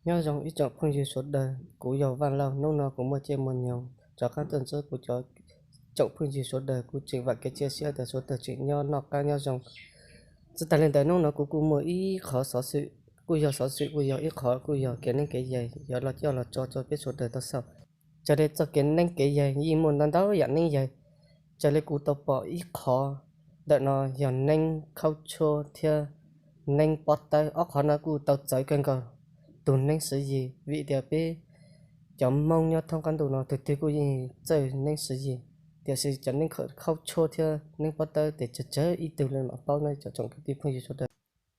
Nyob zoo ib tsoom phooj ywg sawv daws, kuv yog Vaj Lauj. Hnub no kuv muaj caij muaj nyoog rov qab tuaj ntsib kuv cov tsoom phooj ywg sawv daws. Kuv tseem vam kev cia siab tias sawv daws tseem nyob noj qab nyob zoo. Tsis tas li ntawd, hnub no kuv kuj muaj ib qho xov xwm, kuj yog xov xwm, kuj yog ib qho, kuj yog kev neeb kev yaig yuav los coj los tso rau peb sawv daws tau xauj. Raws li txoj kev neeb kev yaig yeej muaj ntau ntau yam neeb yaig. Raws li kuv tau pom ib qho ntawm no yog neeb khaub tshuab thiab neeb pob tawb. Ob qho no kuj tau txawv kawg nkaus tus neeb siv yis, vim tias peb cov Hmoob nyob thoob qab ntuj no tus twg kuj yeej txawj neeb siv yis, tiam sis cov neeb khaub tshuab thiab neeb pob tawb ces tsawg tsawg ib tug li mam paub na cov tsoom kwv tij phooj ywg sawv daws.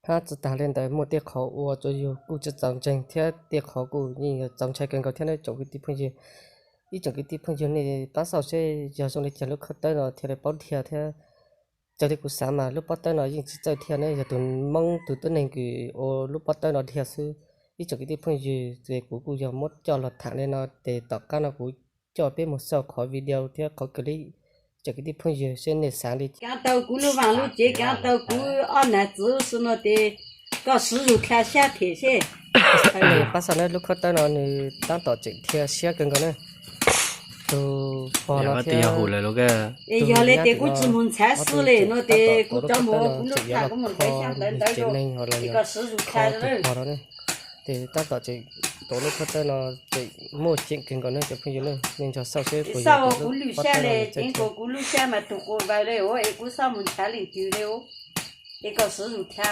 Hab tsis tas li ntawd, muaj tej qhov uas tsuas yog kuj tsis txaus ntseeg thiab tej qhov kuj yeej yuav txaus ntshai kawg nkaus thiab na tsoom kwv tij phooj ywg. Ib tsoom kwv tij phooj ywg, nej pab xauj seb yog zoo li cas lub khaub tawb no thiaj li paub dhia thiab. Raws li kuv xav mas lub pob tawb no yeej tsis txawj dhia ne, yog tus Hmoob tus tuab neeg kws ua lub pob tawb no dhia xwb. Ib tsoom kwv tij phooj ywg, ces kuv kuj yog muab coj los tham li no ces tom qab no kuv coj peb mus xauj qhov video thiab qhov clip. Tsoom kwv tij phooj ywg, seb nej xav li cas? Kaav tau kuv lub vaaj lub tsev, kaav tau kuv ob nam txiv xwb no ces koj sim zug dlha sab them seb. Pab xauj na, lub khaub tawb no nws tab tom tseem dhia siab kawg nkaus na. Tus pog no thiab, yog li ces kuv tsis mus ntxhab xwb li no ces kuv cov mus kuv lub thaj kuv mus ntxhab xyab ntawv ntawd rau, ces koj sim zug dlha. Ces tab tom tseem, tus lub khaub tawb no tseem muaj ceem kawg nkaus ne cov phooj ywg na, nej nrog xauj seb puas yog kuv lub pob tawb no txawj dhia. Kuv lub sab mas tug quas vaws li os, es kuv xob mus ntxhab leej twg li os, es koj sim zug dlha.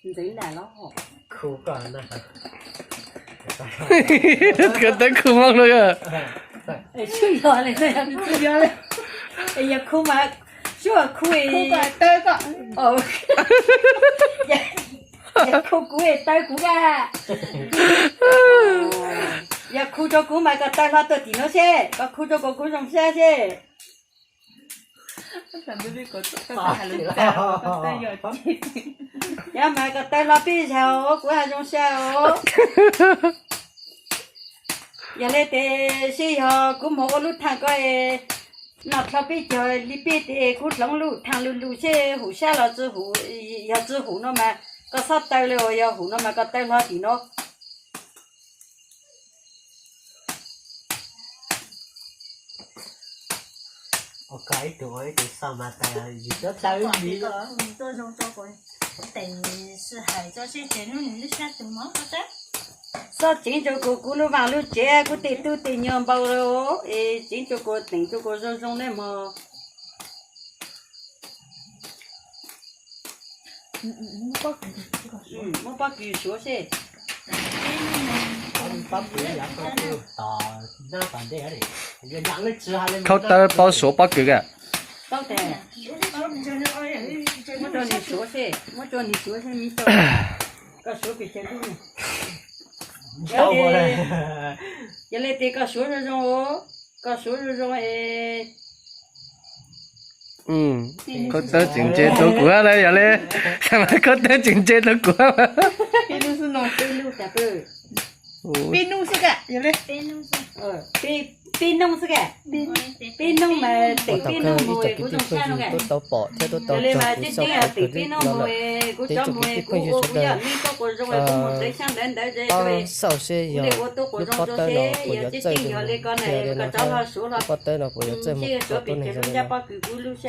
Ntxeev nram los. Khaub tawb khu Hmoob no. Tsuj yog li, tsuj yog li. Yog khu mas, tsuj khu, khu tawb koj. Yog khu kuv es tawb kuv a. Yog khu rau kuv mas koj tawb hlo tuaj tim no seb, koj khu rau kuv kuv zoo sab seb. Yog mas koj tawb hlo peb zaug kuv haj zoo sab os. Yog li ces seb yog kuv mus ua lub thaaj ko es noj dlhau peb caug li peb ces kuv hloov lub thaaj lug lug seb hum sab los tsi hum, yog tsi hum no mas koj xob tawb li os, yog hum no mas koj tawb hlo tim no. Xob tseev rau kuv, kuv lub vaaj lub tsev, kuv tej tub tej nyuag npau es tseev rau kuv, teem rau kuv zoo zoo ne mog. Muab pob kws suav seb. Khaub tawb paub suav pob kws a? Paub tes. Muab rau nws suav seb, muab rau nws suav seb, koj suav pes tsawg lub. Yog li ces koj suav zoo zoo, koj suav zoo zoo es. Khaub tawb tseem ntse rau kuv a, yog li, khaub tawb tseem ntse rau kuv. Peb nub xwb ka, peb nub xwb ka, peb nub mas teem peb nub mus kuv zoo sab no ka. Yog li mas tseeb tseeb teem peb nub mus kuv cov mus kuv ua kuv yog neeg tuaj quas zoo kuv mus ntawd xyab ntawv ntawd es xauj seb yog lub pob tawb no puas yuav txawj, yog li ko na koj rov hlo suav hlo. Lub pob tawb no puas yuav txawj mus kho tuab neeg zoo li no.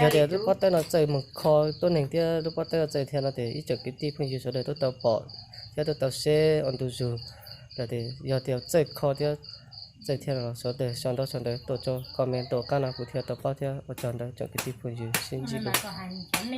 Yog tias lub pob tawb no txawj mus kho tuab neeg thiab lub pob tawb no txawj dhia no ces ib tsoom kwv tij phooj ywg sawv daws tuaj tau pom thiab tuaj tau seb ua ntu zus. Yog tias txawj kho thiab txawj dhia los sawv daws sau ntaub sau ntawv tuaj tso comment rau qab no kuv thiaj tau paub thiab. Ua tsaug ntau tsoom kwv tij phooj ywg, sib ntsib dua.